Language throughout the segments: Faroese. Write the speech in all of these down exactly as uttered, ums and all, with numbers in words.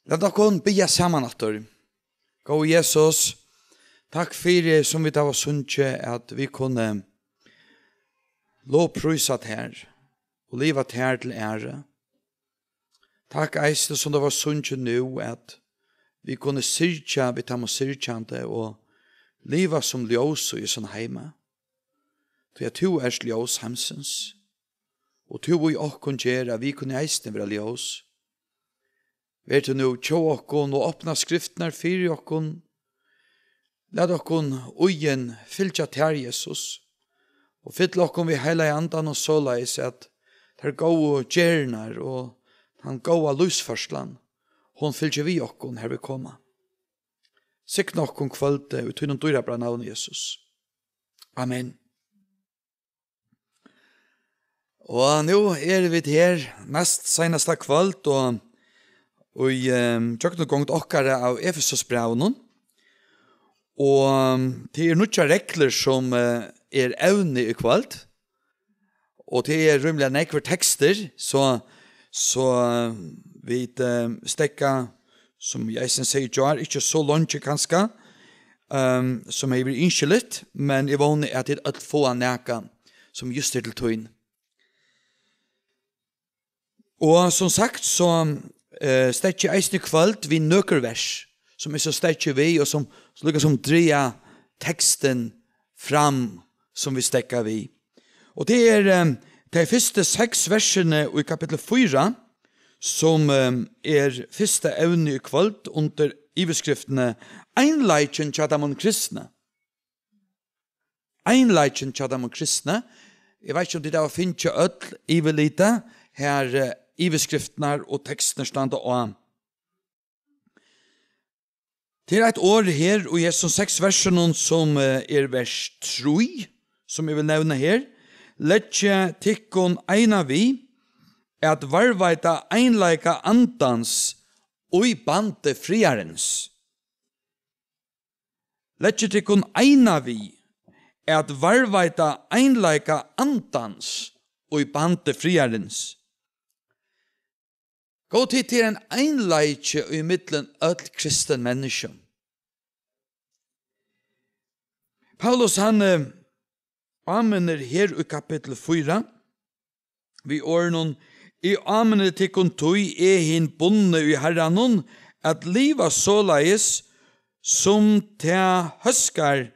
Lat okkum biðja saman aftur. Góði Jesus, takk fyri, sum vit hava sungið, at vit kunnu lovprísa tær og liva tær til æru. Takk eisini, sum tað var sungið nú, at vit kunnu syrgja við teimum syrgjandi og liva sum ljós í hesum heimi. Tí at tú ert ljós heimsins, og tú í okkum ger, at vit kunnu eisini vera ljós. Ver tú nú hjá okkum og opna skriftirnar fyri okkum. Lat okkum í ein fylgja tær, Jesus, og fyll okkum við Heilaga Andanum soleiðis, at tær góðu gerðirnar og tann góða lívsførslan, hon fylgir við okkum, har vit koma. Signa okkum kvøldið í tínum dýrabara navni, Jesus. Amen. Og nú eru vit her næst seinasta kvøld, og, og í, ehm, gjøgnumgongd okkara av Efesusbrævinum. Og, ehm, tað er nýggjar reglur, sum, eh, er evni í kvøld. Og tað er rímiliga nógvir tekstir, so, so, eh, vit, eh, steðga, sum eg eisini segði í gjár, ikki so leingi kanska, ehm, sum hevði verið ynskiligt, men eg vóni, at tit øll fáa nakað, sum júst er til tín. Og sum sagt, so, eh, steðgi eg eisini í kvøld við nøkur vers, sum eg so steðgi við, og sum, sum líka sum draga tekstin fram, sum vit steðga við. Og tað er, eh, tey fyrstu seks versini í kapittul fýra, sum, eh, er fyrsta evni í kvøld undir yvirskriftini Einleikin hjá teimum kristna. Einleikin hjá teimum kristna. Eg veit ikki, um tit hava fingið øll yvirlitið, har, eh, yvirskriftirnar og tekstirnir standa á. Tað er eitt orð her í hesum seks versunum, sum, eh, er vers trý, sum eg vil nevna her. Leggið tykkum eina við at varðveita einleika andans í bandi friðarins. Leggið tykkum eina við at varðveita einleika andans í bandi friðarins. Góð, tit, tað er ein einleiki í millum øll kristin menniskju. Paulus, hann, eh, áminnir her í kapittul fýra við orðunum: Eg áminni tykkum tí, eg hin bundni í Harranum, at liva soleiðis, sum tað hóskar,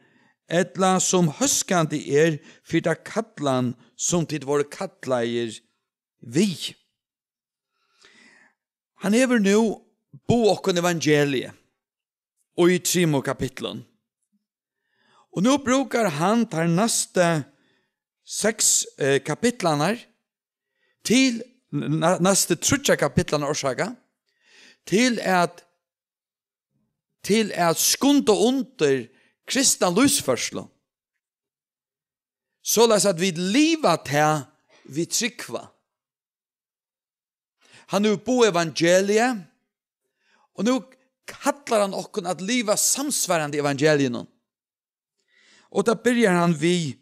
ella sum hóskandi er fyri ta kallan, sum tit vóru kallaðir við. Hann hevur nú boðað okkum evangeliið í trimum kapitlum. Og nú brúkar hann tær næstu seks, eh, kapitlarnar til, næ-, næstu tríggjar kapitlarnar, orsaka, til at, til at skunda undir kristna lívsførslu. Soleiðis at vit liva tað, vit trúgva. Hann hevur boðað evangeliið, og nú kallar hann okkum at liva samsvarandi evangeliinum. Og tað byrjar hann við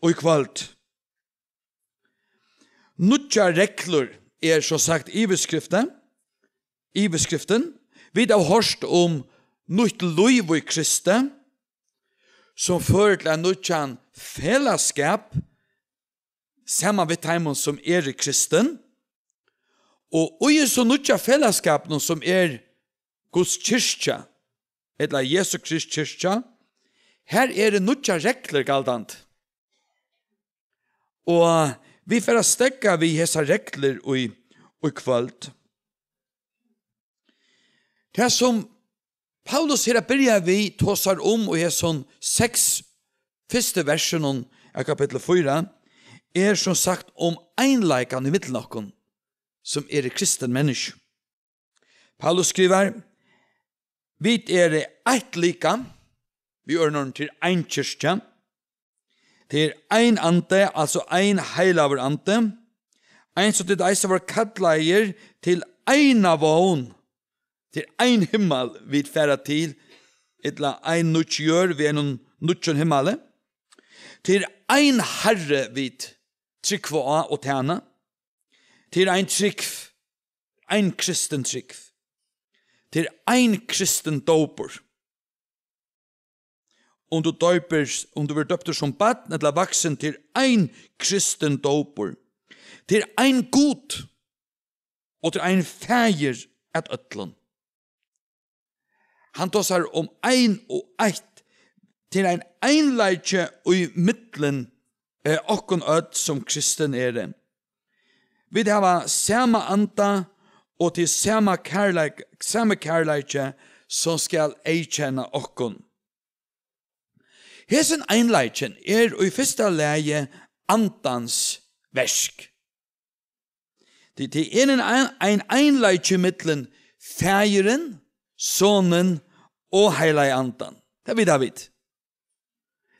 í kvøld. Nýggjar reglur er, sum sagt, yvirskriftin. Yvirskriftin. Vit hava hoyrt um nýtt lív í Kristi, sum førir til ein nýggjan felagsskap saman við teimum, sum eru kristin. Og í hesum nýggja felagsskapinum, sum er Guds kirkja, ella Jesu Krists kirkja, har eru nýggjar reglur galdandi. Og vit fara at steðga við hesar reglur í, í kvøld. Tað, sum Paulus her at byrja við tosar um í hesum seks fyrstu versunum av kapitli fýra, er sum sagt um einleikan í millum okkum, sum eru kristin menniskju. Paulus skrivar: Vit eru eitt likam, við øðrum orðum, til ein kirkja. Tað er ein andi, altso ein heilagur andi. Eins og tit eisini vóru kallaðir til eina vón. Tað er ein himmal, vit fara til, ella ein nýggj jørð við einum nýggjum himmali. Tað er ein Harri, vit trúgva á og tæna. Tað er ein trúgv, ein kristin trúgv. Tað er ein kristin dópur. Um tú doypir, um tú verður døptur sum barn ella vaksin, tað er ein kristin dópur. Tað er ein Gud, og tað er ein faðir at øllum. Hann tosar um ein og eitt. Tað er ein einleiki í millum, eh, okkum øll sum kristin eru. Vit hava sama anda, og til sama kærleik-, sama kærleiki, sum skal eyðkenna okkum. Hesin einleikin er í fyrsta lagi andans verk. Tí tað er ein, ein, ein einleiki millum Faðirin, Sonin og Heilaga Andan. Tað vita vit.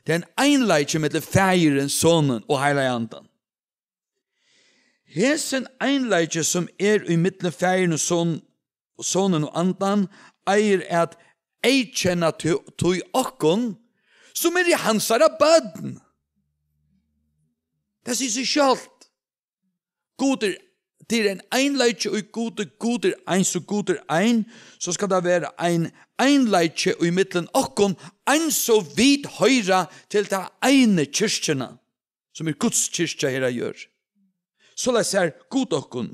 Tað er ein einleiki millum Faðirin, Sonin og Heilaga Andan. Hesin einleiki, sum er í millum Faðirin og Son, og Sonin og Andan, eigur at eyðkenna tí, tí okkum, sum eru hansara børn. Tað sigur seg sjálvt. Gud er, tað er ein einleiki í Gudi, Gud er eins og Gud er ein, so skal tað vera ein einleiki í millum okkum, eins og vit hoyra til ta einu kirkjuna, sum er Guds kirkja her á jørð. Soleiðis sær Gud okkum.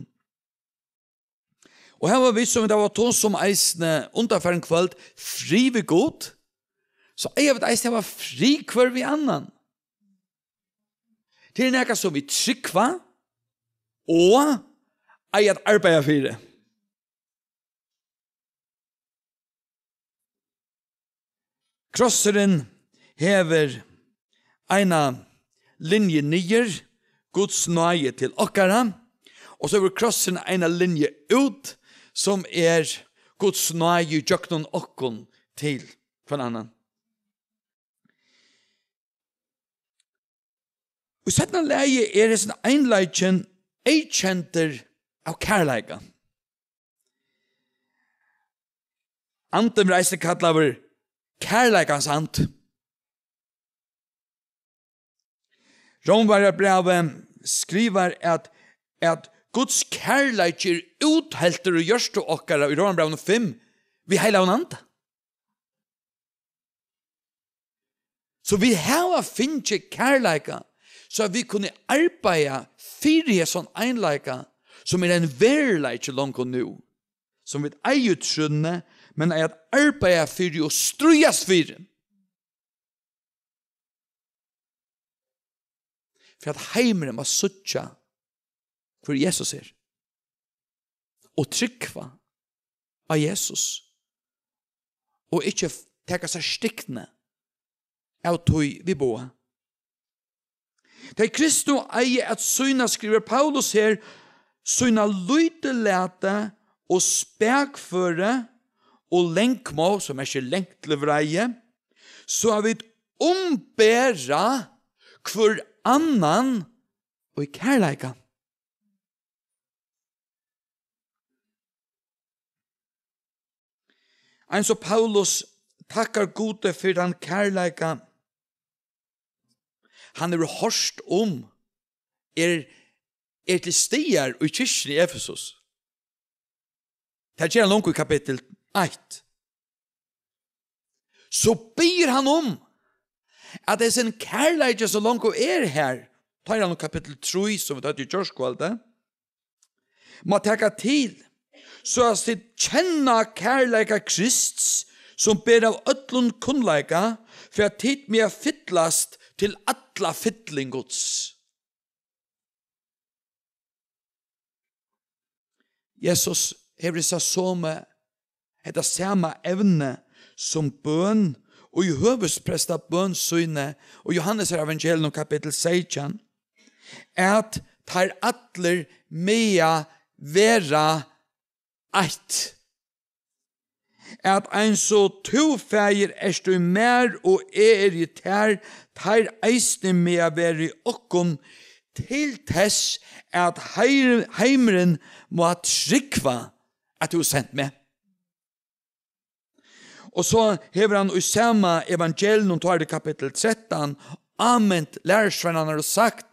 Og her var vit, sum vit hava tosað um eisini undanfarin kvøld, frið við Gud, so eiga vit eisini at hava frið hvør við annan. Tað er nakað, sum vit trúgva og eiga at arbeiða fyri. Krossurin hevur eina linju niður, Guds náði til okkara, og so hevur krossurin eina linju út, sum er Guds náði gjøgnum okkum til hvønn annan. Í seinna lagi er hesin einleikin eyðkendur av kærleika. Andin verður eisini kallaður kærleikans and. Rómverjabrævið skrivar, at, at Guds kærleiki er útheltur í hjørtu okkara, í Rómarbrævinum fimm, við Heilagan Anda. So vit hava fingið kærleika, so at vit kunnu arbeiða fyri hesum einleika, sum er ein veruleiki longu nú, sum vit eiga í trúnni, men eiga at arbeiða fyri og stríðast fyri. Fyri at heimurin má síggja, hvør Jesus er, og trúgva á Jesus, og ikki f-, taka sær stikni av tí, vit boða. Tey kristnu eiga at sýna, skrivar Paulus her, sína lítillæti og spakføri og langmóð, sum merkir langt til vreiði, so at vit umbera hvør annan í kærleika. Eins og Paulus takkar Gudi fyri tann kærleika, hann hevur hoyrt um, er, er til staðar í kirkjuni í Efesus. Tað ger hann longu í kapittul eitt. So biður hann um, at hesin kærleiki, sum longu er her, tá er hann í kapittul trý, sum vit høvdu í gjárkvøldið, má taka til, so at tit kenna kærleika Krists, sum ber av øllum kunnleika, fyri at tit mega fyllast til alla fylling Guds. Jesus hevur hesa somu, hetta sama evni sum bøn, og í høvuðsprestabøn síni, og Jóhannesar evangelium kapittul seytjan, at teir allir mega vera eitt. At eins og tú, Faðir, ert í mær og eg eri í tær, teir eisini mega vera í okkum, til tess at heir-, heimurin má trúgva, at tú hevur sent meg. Og so hevur hann í sama evangelium, tá er tað kapittul trettan, ámint lærisveinarnar og sagt: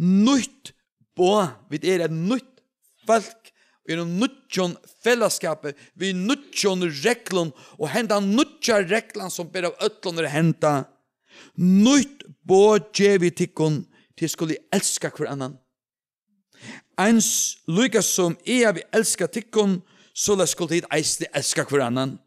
Nýtt boð, vit eru eitt nýtt fólk, í einum nýggjum felagsskapi, við nýggjum reglum, og henda nýggja reglan, sum ber av øllum, er henda: Nýtt boð gevi eg tykkum, tit skulu elska hvør annan. Eins líka sum eg havi elskað tykkum, soleiðis skulu tit eisini elska hvør annan.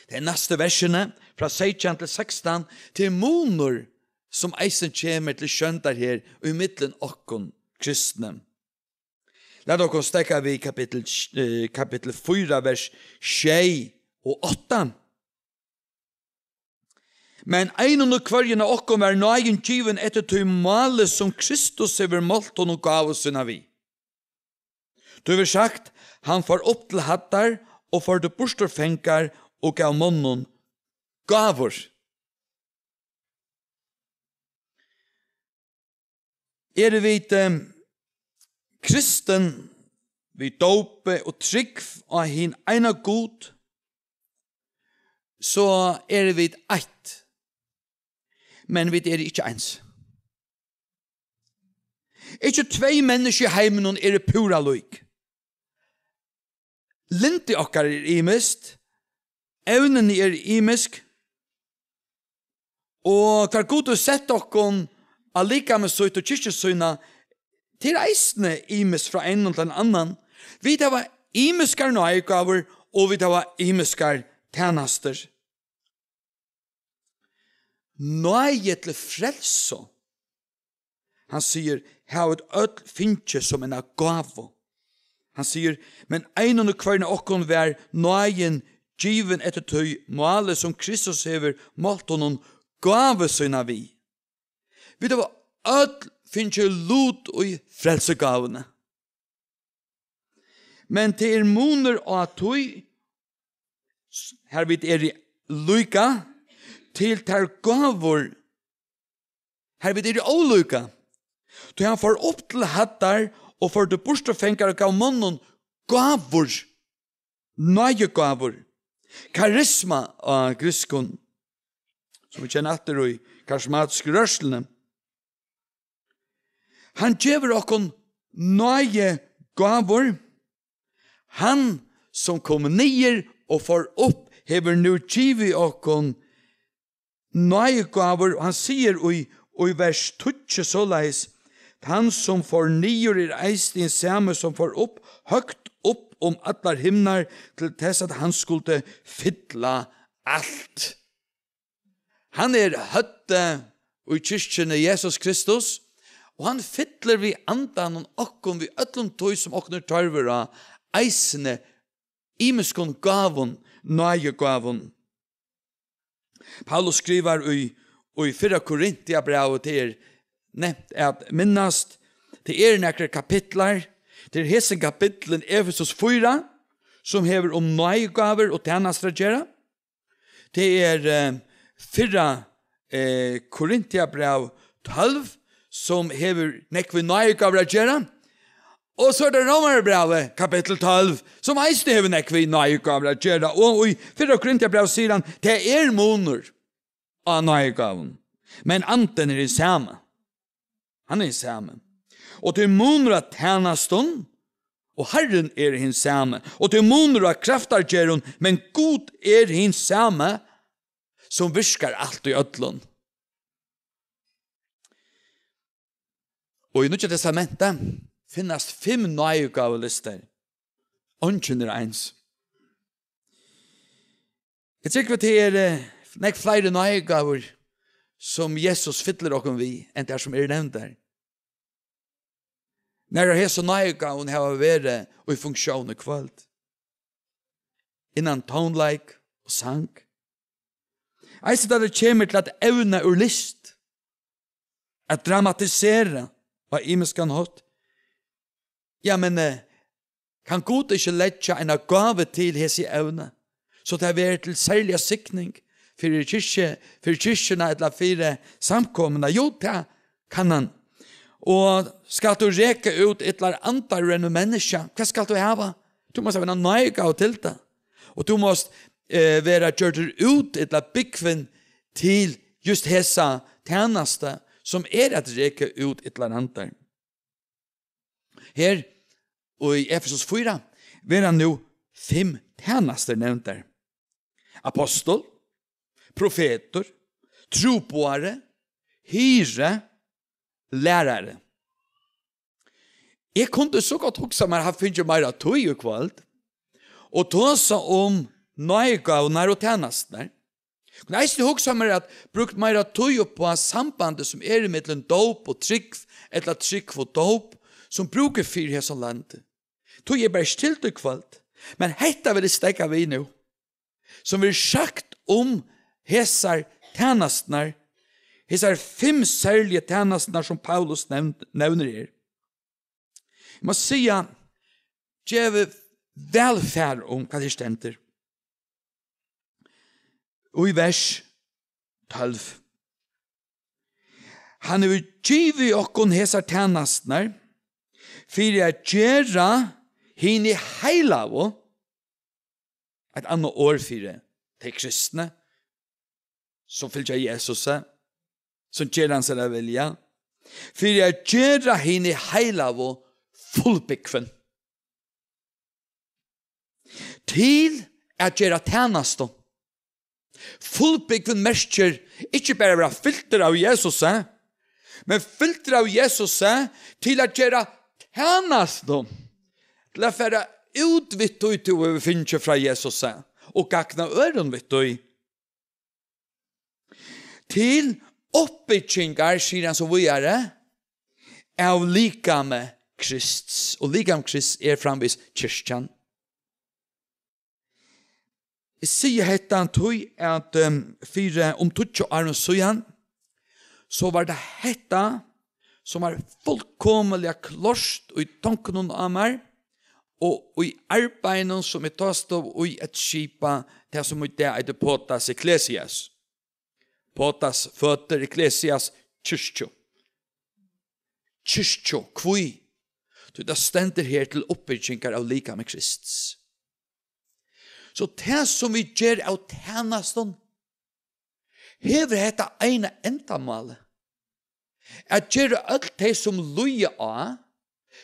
Tey næstu versini, frá seytjan til sekstan, til munur, sum eisini kemur til sjóndar her í millum okkum kristnu. Lat okkum steðga við kapitul, eh, kapitul fýra, vers sjey og átta. Men einum og hvørjum av okkum var náðin givin eftir tí máli, sum Kristus hevur mált honum gávu sína við. Tú hevur sagt: Hann fór upp til hæddar og førdi burtur fangar og gav monnum gávur. Eru vit, eh, kristin við dópi og trúgv á hin eina Gud, so eru vit eitt. Men vit eru ikki eins. Ikki tvey menniskju í heiminum eru púra lík. Lyndi okkara er ymiskt, evnini eru ymisk, og hvar Gud hevur sett okkum á likami sítt og kirkju sína, tað er eisini ymiskt frá einum til ein annan. Vit hava ymiskar náðigávur, og vit hava ymiskar tænastur. Náði til frelsu. Hann sigur: Hava vit øll fingið sum eina gávu. Hann sigur: Men einum og hvørjum av okkum var náðin givin eftir tí máli, sum Kristus hevur mált honum gávu sína við. Vit hava øll fingið lut í frelsugávuni. Men tað er munur á tí, har vit eru líka, til tær gávur, har vit eru ólíka. Tí hann fór upp til hæddar og førdi burtur fangar og gav monnum gávur, náðigávur, karisma á grikskum, sum vit kenna aftur í karismatisku rørsluni. Hann gevur okkum náðigávur. Hann, sum kom niður og fór upp, hevur nú givið okkum náðigávur, og hann sigur í, í vers tíggju soleiðis: Tann, sum fór niður, er eisini hin sami, sum fór upp, høgt upp um allar himnar, til tess, at hann skuldi fylla alt. Hann er høvdið í kirkjuni, Jesus Kristus, og hann fyllir við andanum okkum við øllum tí, sum okkum er tørvur á, eisini ymiskum gávum, náðigávum. Paulus skrivar í, í fyrra Korintiabrævi, tað er nevnt at minnast, tað eru nakrir kapitlar, tað er hesin kapitlurin, Efesus fýra, sum hevur um náðigávur og tænastur at gera. Tað er, eh, fyrra, eh, Korintiabræv tólv, sum hevur nógv við náðigávur at gera. Og so er tað Rómarbrævið, kapittul tólv, sum eisini hevur nógv við náðigávur at gera. Og í fyrra Korintiabræv sigur hann: Tað er munur á náðigávum, men andin er hin sami. Hann er hin sami. Og tað er munur á tænastum, og Harrin er hin sami. Og tað er munur á kraftargerðum, men Gud er hin sami, sum virkar alt í øllum. Og í Nýggja Testamenti finnast fimm náðigávulistar. Eingin er eins. Eg trúgvi, at tað er, eh, nógv fleiri náðigávur, sum Jesus fyllir okkum við, enn tær, sum eru nevndar. Nær av hesum náðigávum hava verið í funktión í kvøld? Innan tónleik og sang. Eisini tá tað kemur til at evna úr list, at dramatisera á ymiskan hátt. Ja, men, eh, kann Gud ikki leggja eina gávu til hesi evni, so tað verður til serliga signing fyri kirkju, fyri kirkjuna ella fyri samkomuna? Jú, tað kann hann. Og skalt tú reka út illar andar úr einum menniskja, hvat skalt tú hava? Tú mást hava eina náðigávu til tað. Og tú mást, eh, vera gjørdur út ella búgvin til júst hesa tænastu, sum er at reka út illar andar. Her og í Efesus fýra verða nú fimm tænastur nevndar. Apostul, profetur, trúboðari, hirði, lærari. Eg kundi so gott hugsa mær at havt fingið meira tíð í kvøld og tosa um náðigávurnar og tænasturnar. Kundi eisini hugsa mær at brúkt meira tíð upp á sambandið sum er ímillum dóp og trúgv, ella trúgv og dóp, sum brúk er fyri hesum landi. Tí er bara ikki til í kvøld. Men hetta vil eg steðga við nú, sum verður sagt um hesar tænasturnar, hesar fimm serligu tænasturnar, sum Paulus nevnd-, nevnir her. Eg má siga, gevið væl far um, hvat her stendur. Og í vers tólv. Hann hevur givið okkum hesar tænasturnar fyri at gera hini heilagu, eitt annað orð fyri tey kristnu, sum fylgja Jesusi, sum gera hansara vilja, fyri at gera hini heilagu fullbúgvin. Til at gera tænastu. Fullbúgvin merkir ikki bara at vera fyltur av Jesusi, men fyltur av Jesusi til at gera tænastu, til at fara út við tí, tú hevur fingið frá Jesusi, og gagna øðrum við tí. Til uppbyggingar, sigur hann so víðari, av likami Krists, og likam Krists er framvegis kirkjan. Eg sigi hetta tí at, ehm, fyri um tíggju árum síðan, so var tað hetta, sum var fullkomiliga klárt í tonkunum á mær, og í arbeiðinum, sum eg tá stóð í at skipa tað, sum í dag eitur Potas Ecclesias. Potas føtur, Ecclesias kirkju. Kirkju, hví? Tí tað stendur her til uppbyggingar av likami Krists. So tað, sum vit gera av tænastum, hevur hetta eina endamálið, at gera øll tey, sum lýða á,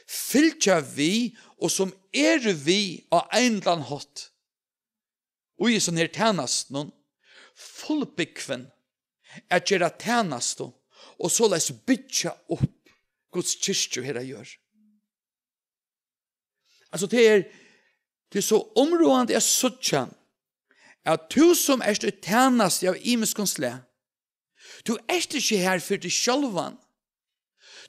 fylgja við og sum eru við á ein ella annan hátt í hesum her tænastunum, fullbúgvin at gera tænastu og soleiðis byggja upp Guds kirkju her á jørð. Altso, tað er, tað er so umráðandi at síggja, at tú sum ert í tænastu av ymiskum slag, tú ert ikki her fyri teg sjálvan.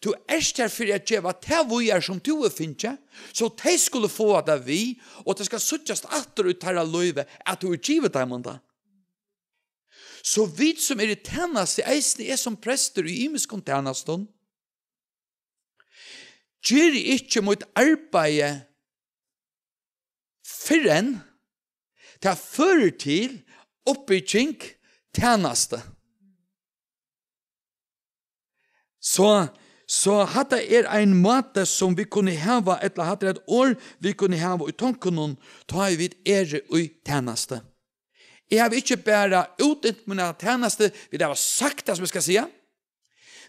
Tú ert her fyri at geva tað víðari, sum tú hevur fingið, so tey skulu fáa tað við, og tað skal síggjast aftur í teirra lívi, at tú hevur givið teimum tað. So vit, sum eru í tænastu, eisini eg sum prestur í ymiskum tænastum, geri ikki mítt arbeiði, fyrr enn tað førir til uppbygging, tænastu. So, so hatta er ein máti, sum vit kunnu hava, ella hatta er eitt orð, vit kunnu hava í tonkunum, tá ið vit eru í tænastu. Eg havi ikki bara útinnt mína tænastu, vit hava sagt tað, sum eg skal siga,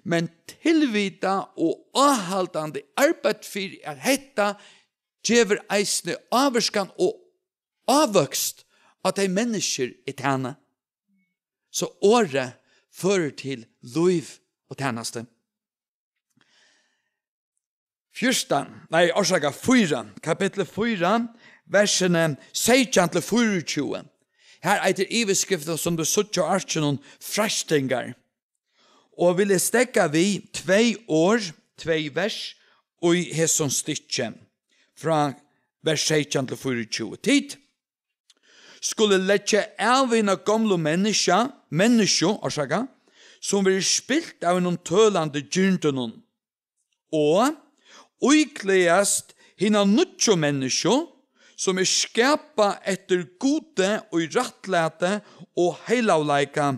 men tilvitað og áhaldandi arbeitt fyri, at hetta gevur eisini ávirkan og ávøkst á tey menniskjur, eg tæni. So orðið førir til lív og tænastu. Fjúrtan, nei, orsaka, fýra, kapittul fýra, versini seytjan til fýraogtjúgu. Her eitur yvirskriftin, sum tú síggja á arkinum, freistingar. Og vil eg steðga við tvey orð, tvey vers, í hesum stykki, frá vers seytjan til fýraogtjúgu. Tit skulu leggja av hina gomlu menniskja, menniskju, orsaka, sum verður spilt av hinum tølandi girndunum, og íklæðast hina nýggju menniskju, sum er skapað eftir Gudi í rættlæti og heilagleika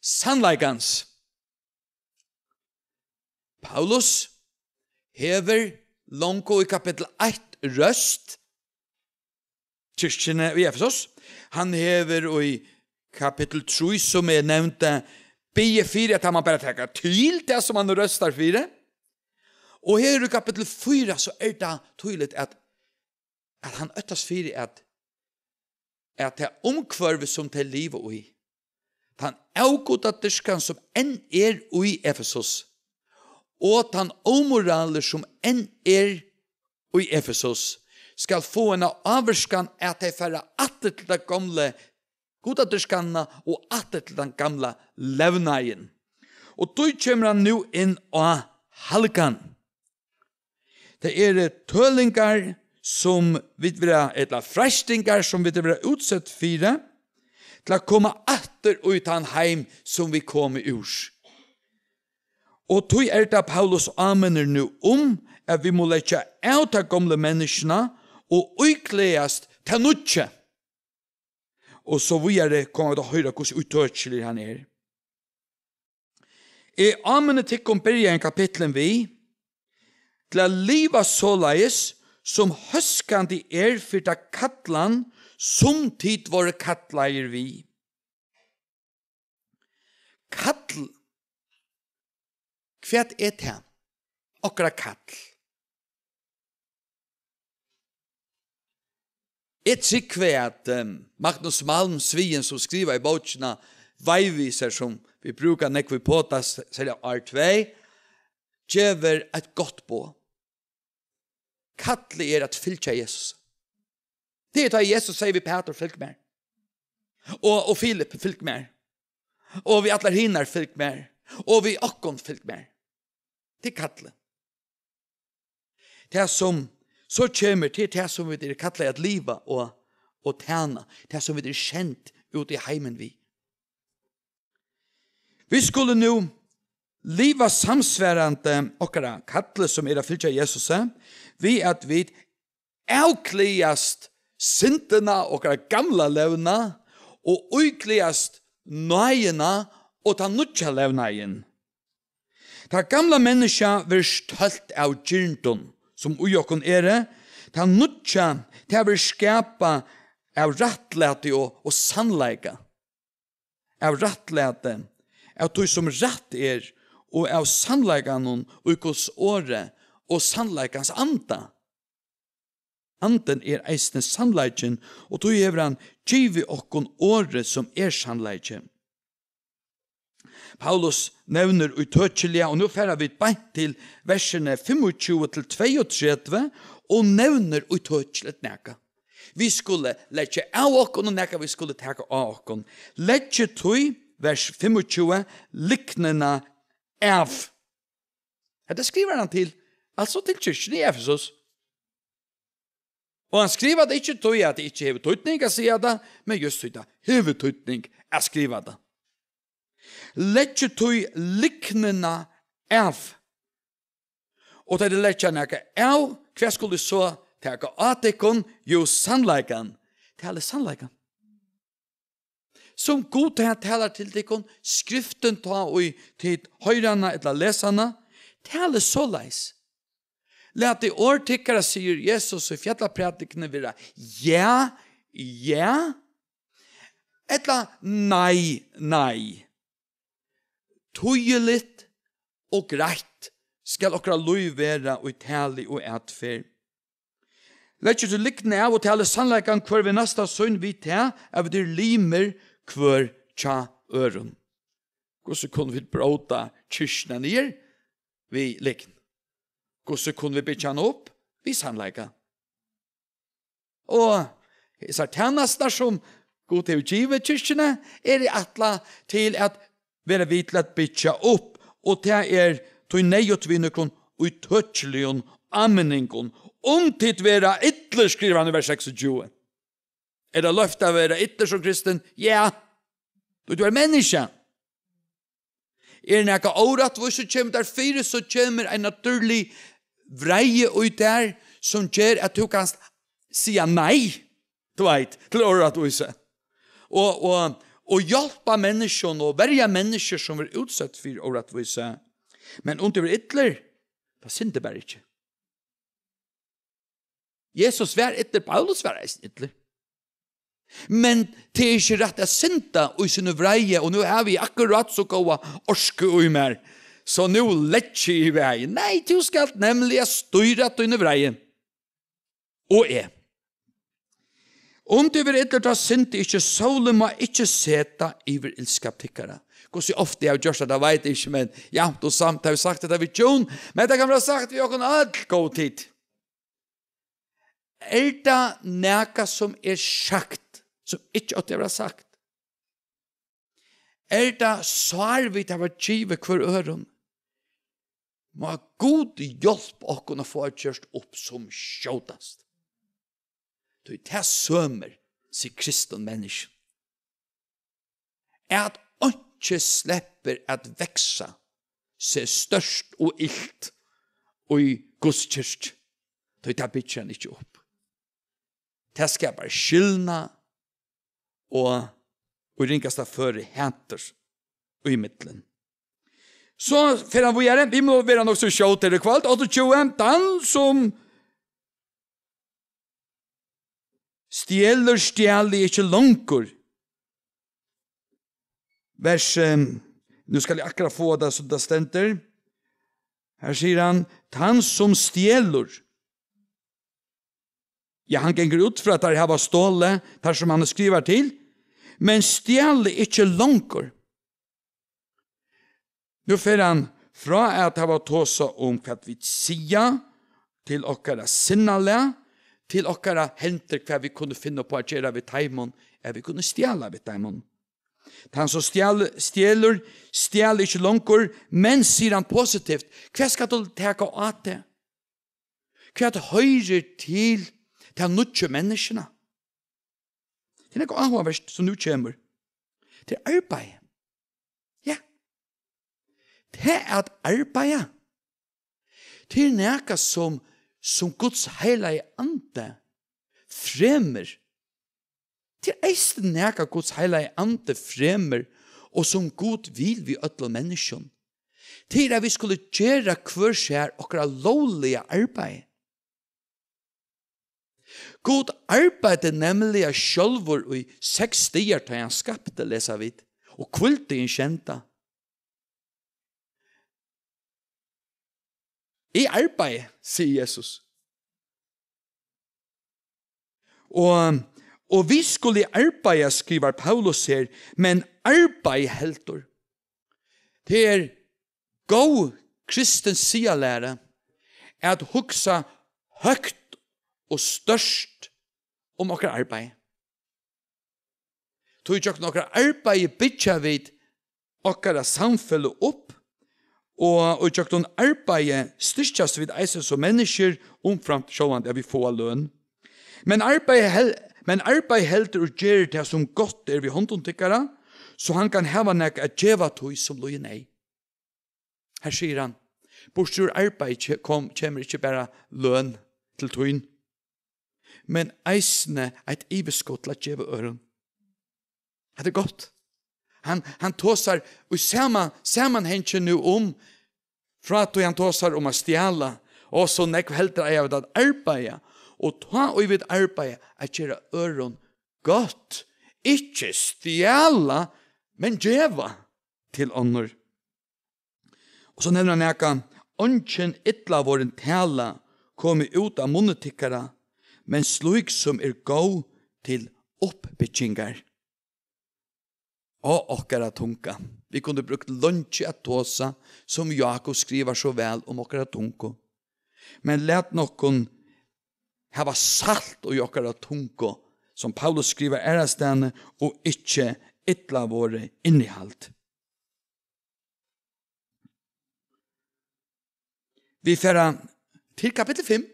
sannleikans. Paulus hevur longu í kapittul eitt røst kirkjuni í Efesus. Hann hevur í kapittul trý, sum eg nevndi, biðið fyri, at hann má bara taka til tað, sum hann røstar fyri. Og her í kapittul fýra, so er tað týðiligt, at, at hann óttast fyri, at, at tað umhvørvi, sum tey liva í, tann avgudadýrkan, sum enn er í Efesus, og tann ómoralur, sum enn er í Efesus, skal fáa eina ávirkan, at tey fara aftur til ta gomlu gudadýrkanina og aftur til tann gamla levnaðin. Og tí kemur hann nú inn á halgan. Tað eru tølingar, sum vit verða, ella freistingar, sum vit verða útsett fyri, til at koma aftur í tann heim, sum vit komu úr. Og tí er tað, Paulus áminnir nú um, at vit mugu leggja av ta gomlu menniskjuna og íklæðast tað nýggja. Og so víðari koma vit at hoyra, hvussu ítøkilig hann er. Eg áminni tykkum, byrjaði kapitulin við, til at liva soleiðis, sum hóskandi er fyri ta kallan, sum tit vóru kallaðir við. Kall. Hvat er tað? Okkara kall. Eg trúgvi, at, ehm, Magnus Malm Svien, sum skrivaði bókina Vegvísir, sum vit brúka nógv í podkast, serliga ár tvey, gevur eitt gott boð. Kallið er at fylgja Jesus. Tað er tá Jesus sigur við Pætur: "Fylg mær." Og, og Filip: "Fylg mær." Og við allar hinar: "Fylg mær." Og við okkum: "Fylg mær." Tað er kallið. Tað, sum so kemur, tað er tað, sum vit eru kallaðir at liva og, og tæna. Tað, sum vit eru send út í heimin við. Vit skulu nú liva samsvarandi okkara kalli, sum er at fylgja Jesusi, við at vit avklæðast syndina, okkara gamla levnað, og íklæðast náðina og tann nýggja levnaðin. Tað gamla menniskja verður stolt av girndum, sum í okkum eru. Tað nýggja, tað verður skapað av rættlæti og, og sannleika. Av rættlæti, av tí sum rætt er, og av sannleikanum í Guds orði og sannleikans anda. Andin er eisini sannleikin, og tí hevur hann givið okkum orðið, sum er sannleiki. Paulus nevnir ítøkiliga, og nú fara vit beint til versini fimmogtjúgu til tveyogtretivu, og nevnir ítøkiligt nakað. Vit skulu leggja av okkum, og nakað vit skulu taka á okkum. Leggið tí, vers fimmogtjúgu, lygnina av. Hetta skrivar hann til, altso til kirkjuna í Efesus. Og hann skrivar tað ikki tí, at tað ikki hevur týdning at siga tað, men júst tí tað hevur týdning at skriva tað. Leggið tí lygnina av. Og tá tit leggja nakað av, hvat skulu tit so taka á tykkum? Jú, sannleikan. Talið sannleikan. Sum Gud, hann talar til tykkum, skriftin, tá ið tit hoyra hana ella lesa hana, talið soleiðis. Latið orð tykkara, sigur Jesus í fjallaprædikuni, vera ja, ja, ella nei, nei. Týðiligt og greitt skal okkara lív vera í tali og atferð. Leggið tí lygnina av og talið sannleikan hvør við næsta sín, við tað at vit eru limir hvør hjá øðrum. Hvussu kunnu vit bróta kirkjuna niður? Við lygn. Hvussu kunnu vit byggja hana upp? Við sannleika. Og hesar tænastur, sum Gud hevur givið kirkjuni, eru ætlaðar til at vera við til at byggja upp, og tað er tí neyðugt við nøkrum ítøkiligum áminningum. Um tit verða illir, skrivar hann í vers seksogtjúgu. Er tað loyvt at vera illur sum kristin? Ja. Tí tú ert menniskja. Er nakað órættvísi, kemur tær fyri, so kemur ein natúrlig vreiði í tær, sum ger at tú kanst siga nei, tú veit, til órættvísi. Og, og, og hjálpa menniskjum og verja menniskjur, sum eru útsett fyri órættvísi. Men um tú ert illur, tað syndir bara ikki. Jesus var illur, Paulus var eisini illur. Men tað er ikki rætt at synda í síni vreiði, og nú havi eg akkurát so góða orku í mær, so nú leggi eg í vegin. Nei, tú skalt nemliga stýra tíni vreiði. Og eg. Um tit verða illir, tá syndið ikki, sólin má ikki seta yvir illskap tykkara. Hvussu ofta eg havi gjørt tað, veit eg ikki, men javnt og samt havi eg sagt hetta við June, men tað kann vera sagt við okkum øll, góðu tit. Er tað nakað, sum er sagt, sum ikki átti at vera sagt? Er tað sár, vit hava givið hvør øðrum? Má Gud hjálpa okkum at fáa gjørt upp sum skjótast. Tí tað sømir seg kristin menniskju, at einki sleppur at vaksa seg stórt og ilt í Guds kirkju, tí tað byggir hann ikki upp. Tað skapar skilnað og í ringasta føri hatur ímillum. So fer hann víðari. Vit mugu vera nokk so skjót her í kvøld. Áttaogtjúgu, tann sum stjelur, stjali ikki longur. Vers, eh, nú skal eg akkurát fáa tað, sum tað stendur. Her sigur hann, tann sum stjelur. Ja, hann gongur út frá, at teir hava stolið, teir sum hann skrivar til, men stjali ikki longur. Nú fer hann frá at hava tosað um hvat vit siga, til okkara sinnalag, til okkara hendur, hvat vit kunnu finna upp á at gera við teimum, at vit kunnu stjala við teimum. Tann sum stjal-, stjelur, stjali ikki longur, men, sigur hann positivt, hvat skalt tú taka á teg? Hvat hoyrir til ta nýggju menniskjuna? Tað er nakað áhugavert, sum nú kemur. Tað er arbeiði. Ja. Tað at arbeiða, tað er nakað, sum, sum Guds heilagi andi fremur. Tað er eisini nakað, Guds heilagi andi fremur, og sum Gud vil við øllum menniskjum. Tað er, at vit skulu gera hvør sær okkara lógliga arbeiði. Gud arbeiddi nemliga sjálvur í seks dagar, tá hann skapti, lesa vit, og hvíldi hin sjeynda. Eg arbeiði, sigur Jesus. Og, og vit skulu arbeiða, skrivar Paulus her, men arbeiði heldur. Tað er góð kristin siðalæra at hugsa høgt og stórt um okkara arbeiði. Tí gjøgnum okkara arbeiði byggja vit okkara samfelag upp, og, og gjøgnum arbeiði styrkjast vit eisini sum menniskjur, umframt sjálvandi at vit fáa løn. Men arbeiði hel-, men arbeiði heldur og ger tað, sum gott er við hondum tykkara, so hann kann hava nakað at geva tí, sum lýðir neyð. Her sigur hann, burtur úr arbeiði ke-, kom, kemur ikki bara løn til tín, men eisini eitt yvirskot til at geva øðrum. Hetta er gott. Hann, hann tosar í sama samanhangi nú um, frá tí hann tosar um at stjala, og so nógv heldur eiga vit at arbeiða, og tá ið vit arbeiða, at gera øðrum gott, ikki stjala, men geva til onnur. Og so nevnir hann nakað, eingin illavorin tala komi út av munni tykkara, men slík sum er góð til uppbyggingar. Á okkara tunga. Vit kundu brúkt leingi at tosa, sum Jákup skrivar so væl um okkara tungu. Men lat nokkum hava salt í okkara tungu, sum Paulus skrivar aðrastaðni, og ikki illavorið innihald. Vit fara til kapittul fimm.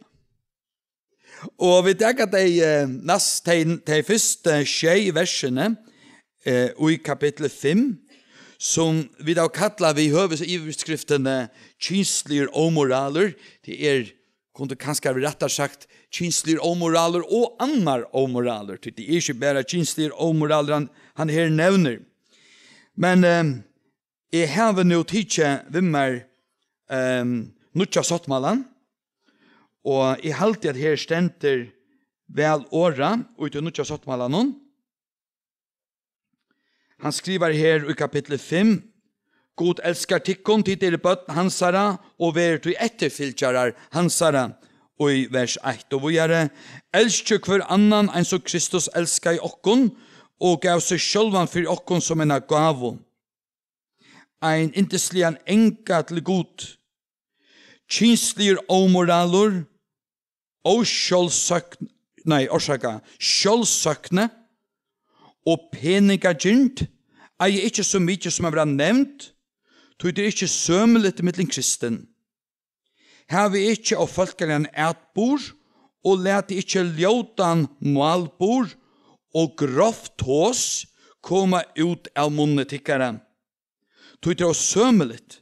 Og vit taka tey, eh, næst, tey, tey fyrstu sjey versini, eh, í kapittul fimm, sum vit hava kallað við høvuðsyvirskriftini kynsligur ómoralur. Tað er, kundi kanska verið rættari sagt, kynsligur ómoralur og annar ómoralur. Tí tað er ikki bara kynsligur ómoralur, hann, hann her nevnir. Men, eh, eg havi nú tikið við mær, ehm, nýggja sáttmálan, og eg haldi, at her stendur væl orðað í tí nýggja sáttmálanum. Hann skrivar her í kapitli fimm: Gud elskar tykkum, tit eru børn hansara, og verið tí eftirfylgjarar hansara. Og í vers eitt og víðari: Elskið hvør annan, eins og Kristus elskaði okkum og gav seg sjálvan fyri okkum sum eina gávu. Ein yndisligan anga til Gud. Kynsligur ómoralur, ósjálvsøkn-, nei, orsaka, sjálvsøkni og peningagirnd eiga ikki so mikið sum at vera nevnd, tí tað er ikki sømiligt millum kristin. Havið ikki ófólkaligan atburð, og latið ikki ljótan málburð og grovt tos koma út av munni tykkara. Tí tað er ósømiligt,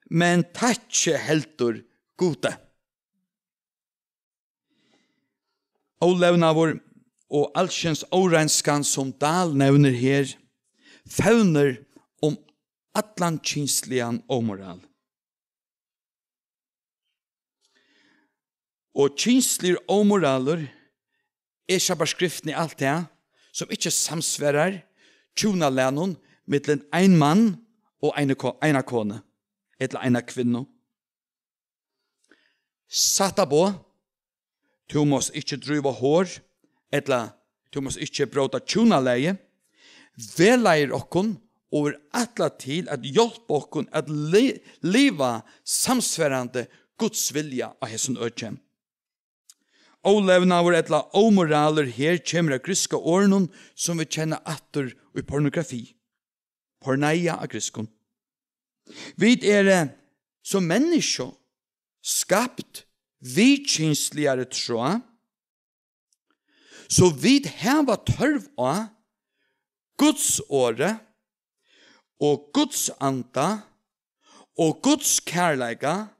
men takkið heldur Gudi. Ólevnaður og alskyns óreinskan, sum Dahl nevnir her, fevnir um allan kynsligan ómoral. Og kynsligur ómoralur er, skapar skriftini alt tað, sum ikki samsvarar hjúnalagnum millum ein mann og eina ko-, eina konu, ella eina kvinnu. Sætta boð: Tú mást ikki dríva hor, ella tú mást ikki bróta hjúnalagið, vegleiðir okkum og er ætlað til at hjálpa okkum at li-, liva samsvarandi Guds vilja á hesum øki. Ólevnaður ella ómoralur her kemur av grikska orðinum, sum vit kenna aftur í pornografi. Porneia á grikskum. Vit eru sum menniskju skapt við kynsligari tráð, so vit hava tørv á Guds orði og Guds anda og Guds kærleika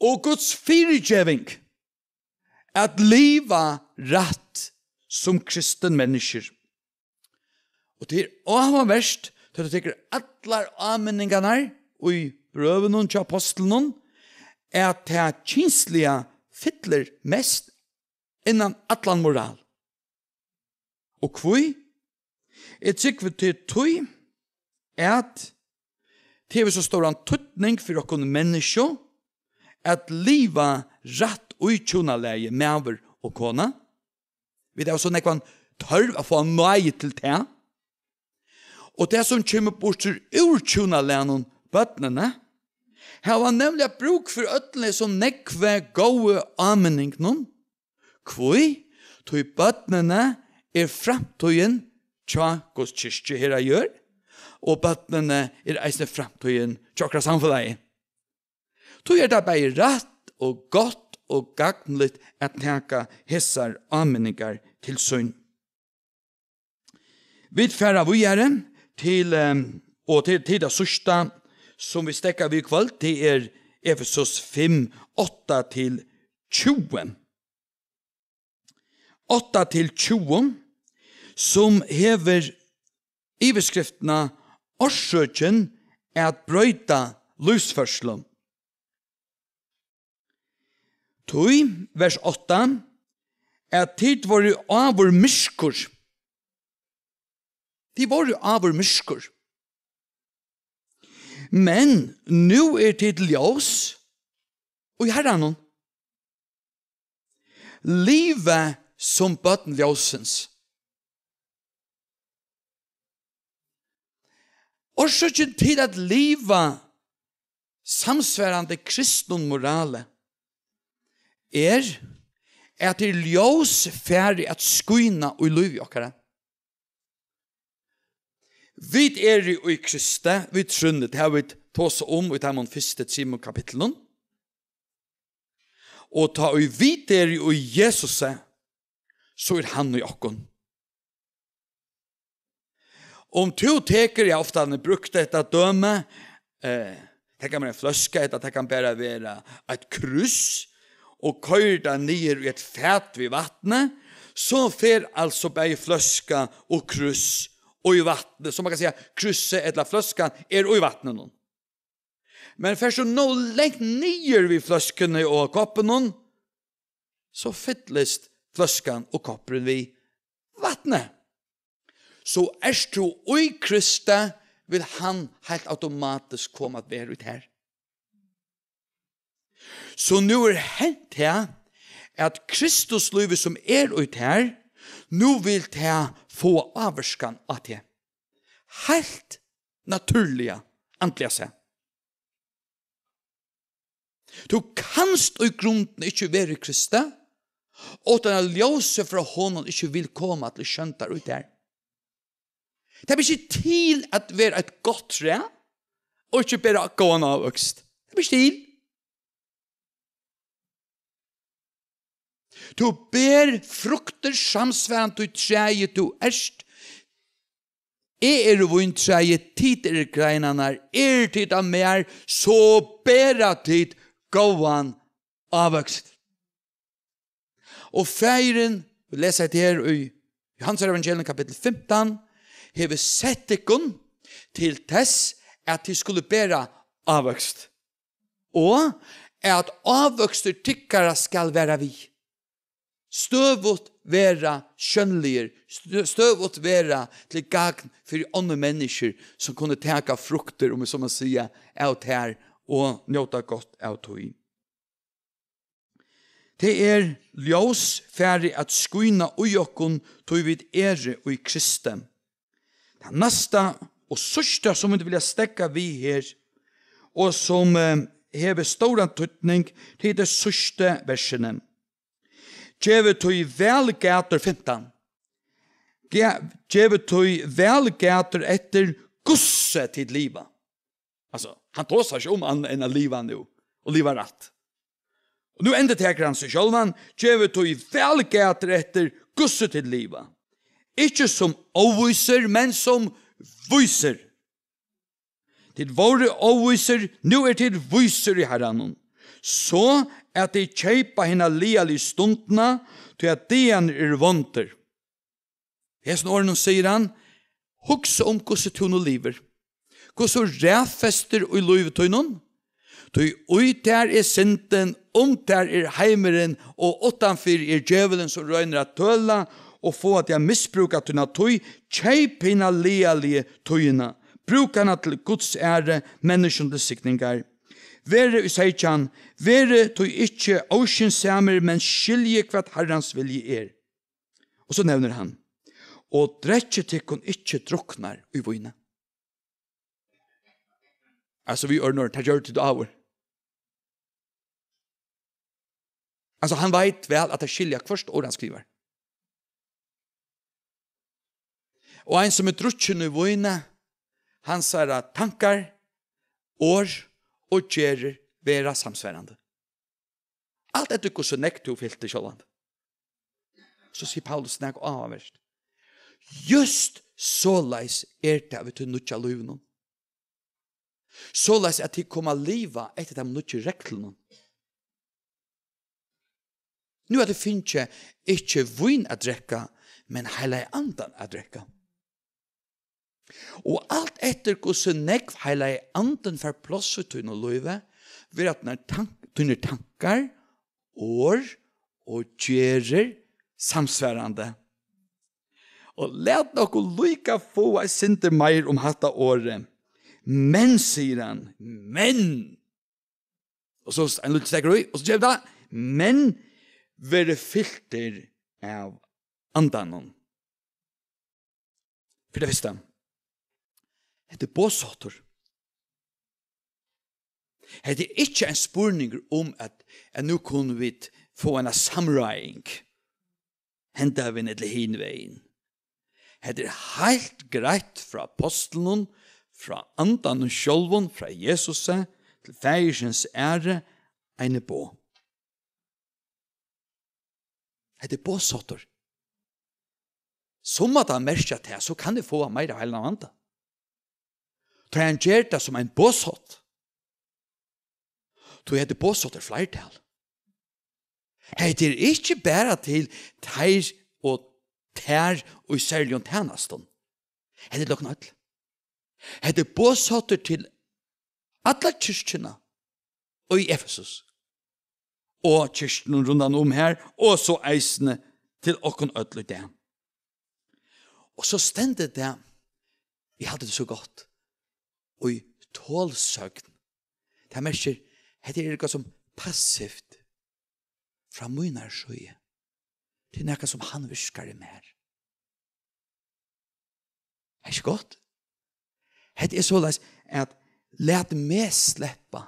og Guds fyrigeving at liva rætt sum kristin menniskjur. Og tað er áhugavert, tá tú tekur allar áminningarnar í brøvunum hjá apostlunum, at tað kynsliga fyllir mest innan allan moral. Og hví? Eg trúgvi, tað er tí, at tað hevur so stóran týdning fyri okkum menniskju at liva rætt í hjúnalagi, maður og kona. Vit hava so nógvan tørv at fáa náði til tað. Og tað, sum kemur burtur úr hjúnalagnum, børnini, hava nemliga brúk fyri øllum hesum nógvu góðu áminningunum. Hví? Tí børnini er framtíðin hjá Guds kirkju her á jørð, og børnini er eisini framtíðin hjá okkara samfelagi. Tí er tað bæði rætt og gott og gagnligt at taka hesar áminningar til sín. Vit fara víðari til, ehm, og til, til tað síðsta, sum vit steðga við í kvøld, tað er Efesus fimm, átta til tjúgu. Átta til tjúgu, sum hevur yvirskriftina Orsøkin at broyta lívsførslu. Tí, vers átta, at tit vóru áður myrkur. Tit vóru áður myrkur. Men nú er tit ljós í Harranum. Liva sum børn ljóssins. Orsøkin til at liva samsvarandi kristnum morali er, at er ljós fari at skína í lívi okkara. Vit eru í Kristi, vit trúnni, tað hava vit tosað um í teimum fyrstu trimum kapitlunum. Og tá ið vit eru í Jesusi, so er hann í okkum. Um tú tekur, eg havi ofta brúkt hetta dømi, eh, tekur mær ein fløsku, ella tað kann bara vera eitt krúss, og koyrir tað niður í eitt fat við vatni, so fer altso bæði fløska og krúss í vatnið. So man kann siga, krússið ella fløskan er í vatninum. Men fert tú nóg langt niður við fløskuni og koppinum, so fyllist fløskan og koppurin við vatni. So ert tú í Kristi, vil hann heilt automatiskt koma at vera í tær. So nú er hent her, at Kristuslívið, sum er í tær, nú vil tað fáa ávirkan á teg. Heilt natúrliga, andliga sett. Tú kanst í grundini ikki vera í Kristi, uttan at ljósið frá honum ikki vil koma til sjóndar í tær. Tað ber ikki til at vera eitt gott træ og ikki bera góðan ávøkst. Tað ber ikki til. Tú ber fruktir samsvarandi tí træið tú ert. Eg eri víntræið, tit eru greinarnar. Eru tit av mær, so bera tit góðan ávøkst. Og Faðirin, vit lesa hetta her í Jóhannes evangelium kapittul fimtan, hevur sett tykkum til tess, at tit skulu bera ávøkst, og at ávøkstur tykkara skal vera við. Støðugt vera sjónligir, stø-, støðugt vera til gagn fyri onnur menniskju, sum kunnu taka fruktir, um eg so má siga, av tær og njóta gott av tí. Tað er ljós farið at skína í okkum, tí vit eru í Kristi. Tað næsta og síðsta, sum vit vilja steðga við her, og sum, eh, hevur stóran týdning, tað er tey síðstu versini. Gevið tí væl gætur, fimtan. Ge-, gevið tí væl gætur eftir, hvussu tit liva. Altso, hann tosar ikki um annað enn at liva nú, og liva rætt. Og nú endurtekur hann seg sjálvan: Gevið tí væl gætur eftir, hvussu tit liva. Ikki sum óvísir, men sum vísir. Tit vóru óvísir, nú eru tit vísir í Harranum. So at tit keypa hina lagaligu stundina, tí at dagarnir eru vondir. Hesum orðunum sigur hann: Hugsa um, hvussu tú nú livir, hvussu raðfestur í lívi tínum, tí í tær er syndin, um tær er heimurin, og uttanfyri er djevulin, sum roynir at tøla og fáa teg at misbrúka tína tíð. Keyp hina lagaligu tíðina, brúk hana til Guds æru, menniskjum til signingar. Verið í seytjan, verið tí ikki óskynssamir, men skiljið, hvat Harrans vilji er. Og so nevnir hann: Og drekkið tykkum ikki druknar í víni. Altso, við øðrum orðum, tað gjørdu tit áður. Altso, hann veit væl, at teir skilja hvørt orð, hann skrivar. Og ein, sum er drukkin í víni, hansara tankar, orð og gerðir vera samsvarandi. Alt eftir, hvussu nógv tú fylti sjálvandi. So sigur Paulus nakað áhugavert. Júst soleiðis er tað við tí nýggja lívinum. Soleiðis at tit koma at liva eftir teimum nýggju reglunum. Nú hava tit fingið ikki vín at drekka, men Heilaga Andan at drekka. Og alt eftir, hvussu nógv Heilagi Andin fær pláss í tínum lívi, verða tínar tank-, tínir tankar, orð og gerðir samsvarandi. Og lat okkum líka fáa eitt sindur meir um hatta orðið. Men, sigur hann, men. Og so ein lítil steðgur í, og so kemur tað: Men verið fyltir av Andanum. Fyri tað fyrsta, hetta er boðsháttur. Hetta er ikki ein spurningur um, at, at nú kunnu vit fáa eina samráðing, henda vegin ella hin vegin. Hetta er heilt greitt frá apostlunum, frá Andanum sjálvum, frá Jesusi, til Faðirsins æru, eini boð. Hetta er boðsháttur. Sum at hann merkir tað, so kann eg fáa meira av Heilagan Anda. Tá hann ger tað sum ein boðshátt. Tí hetta er boðsháttur fleirtal. Hetta er ikki bara til teir og tær og í serligum tænastum. Hetta er til okkum øll. Hetta er boðsháttur til alla kirkjuna og í Efesus og kirkjunum rundan um her, og so eisini til okkum øll í dag. Og so stendur tað, eg haldi tað er so gott, í tolsøgn. Tað merkir, hetta er nakað sum passivt frá mínari síðu. Tað er nakað sum hann virkar í mær. Er ikki gott? Hetta er soleiðis at lat meg sleppa,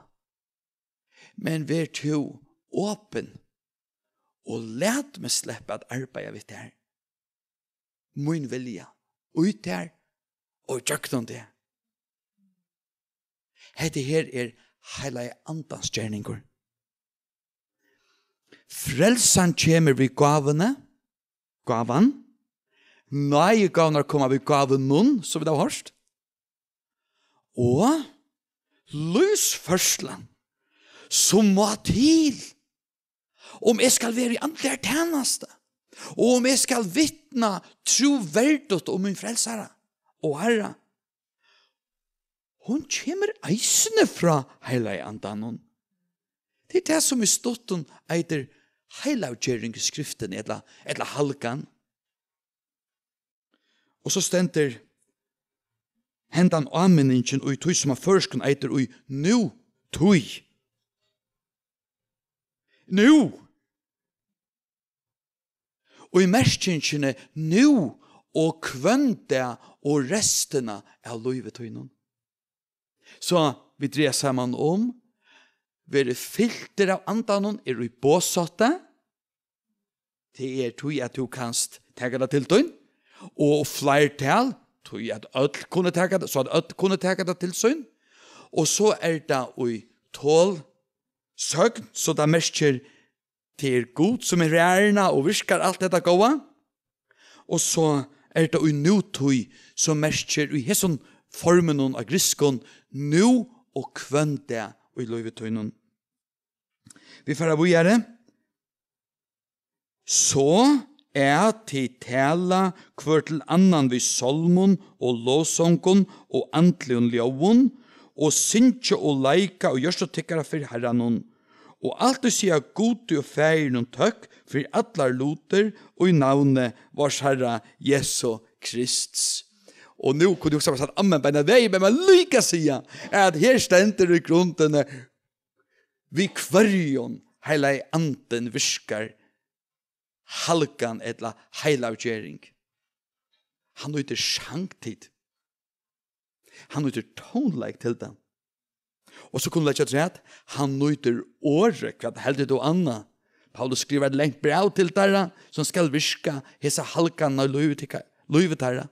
men ver tú opin og lat meg sleppa at arbeiða við tær. Mín vilja, í tær og gjøgnum teg. Hetta her er Heilagi Andans gerningur. Frelsan kemur við gávuni, gávan. Náðigávurnar koma við gávunum, sum vit hava hoyrt. Og lívsførslan, sum má til, um eg skal vera í andligari tænastu, og um eg skal vitna trúverdigt um mín frelsara og Harra, hon kemur eisini frá Heilaga Andanum. Tað er tað, sum í stuttum eitur heilaggjering í Skriftini, ella, ella halgan. Og so stendur hendan áminningin í tí, sum á føroyskum eitur í nútíð. Nú! Og í merkingini nú og hvønn dag og restina av lívi tínum. So vit draga saman um, verið fyltir av Andanum, er í boðshátti. Tað er tí, at tú kanst taka tað til tín. Og fleirtal, tí at øll kunnu taka tað, so at øll kunnu taka tað til sín. Og so er tað í tolsøgn, so tað merkir, tað er Gud, sum er hærna og virkar alt hetta góða. Og so er tað í nútíð, sum merkir í hesum forminum á grikskum, nú og hvønn dag í lívi tínum. Vit fara víðari. So at tit tala hvør til annan við sálmum og lovsongum og andligum ljóðum, og syngja og leika í hjørtu tykkara fyri Harranum, og altíð siga Gudi og Faðirinum tøkk fyri allar lutir í navni várs Harra Jesu Krists. Og nú kundi eg hugsa mær sagt amen beinanvegin, men man líka siga, at her stendur í grundini, við hvørjum Heilagi Andin virkar halgan ella heilaggjering. Hann nýtir sangtit. Hann nýtir tónleik til tað. Og so kunnu leggja afturat, hann nýtir orðið. Hvat heldur tú annað? Paulus skrivar eitt langt bræv til teirra, sum skal virka hesa halgan í lívi tykkara, lívi teirra.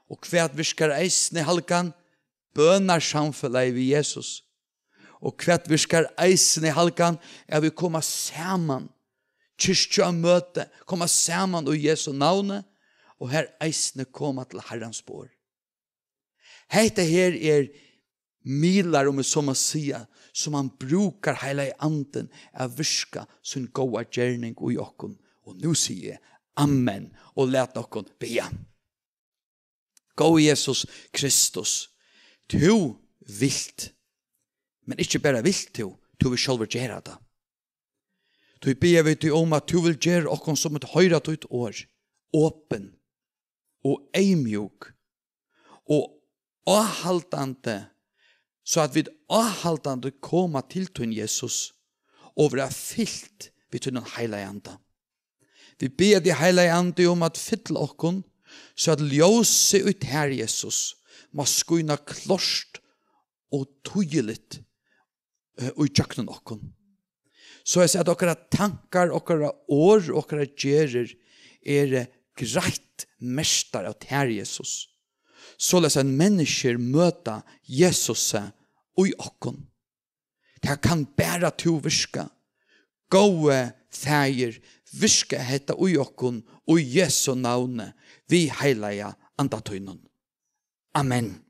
Og hvat virkar eisini halgan? Bønarsamfelagið við Jesus. Og hvat virkar eisini halgan, er at vit koma saman, kirkjumøti, koma saman í Jesu navni, og har eisini koma til Harrans borð. Hetta her er miðlar, um eg so má siga, sum hann brúkar Heilagi Andin at virka sín góða gerning í okkum. Og nú sigi eg amen, og lat okkum biðja. Góði Jesus Kristus, tú vilt, men ikki bara vilt tú, tú vilt sjálvur gera tað. Tí biðja vit teg um, at tú vilt gera okkum, sum at hoyra títt orð, opin og eyðmjúk og áhaldandi, so at vit áhaldandi koma til tín, Jesus, og verða fylt við tínum Heilaga Anda. Vit biðja teg, Heilagi Andi, um at fylla okkum, so at ljósið í tær, Jesus, má skína klárt og týðiligt, eh, í gjøgnum okkum. Soleiðis at okkara tankar, okkara orð, okkara gerðir eru greitt merktar av tær, Jesus. Soleiðis at menniskjur møta Jesusi í okkum. Tað kann bara tú virka. Góði Faðir, virka hetta í okkum, í Jesu navni, við Heilaga Anda tínum. Amen.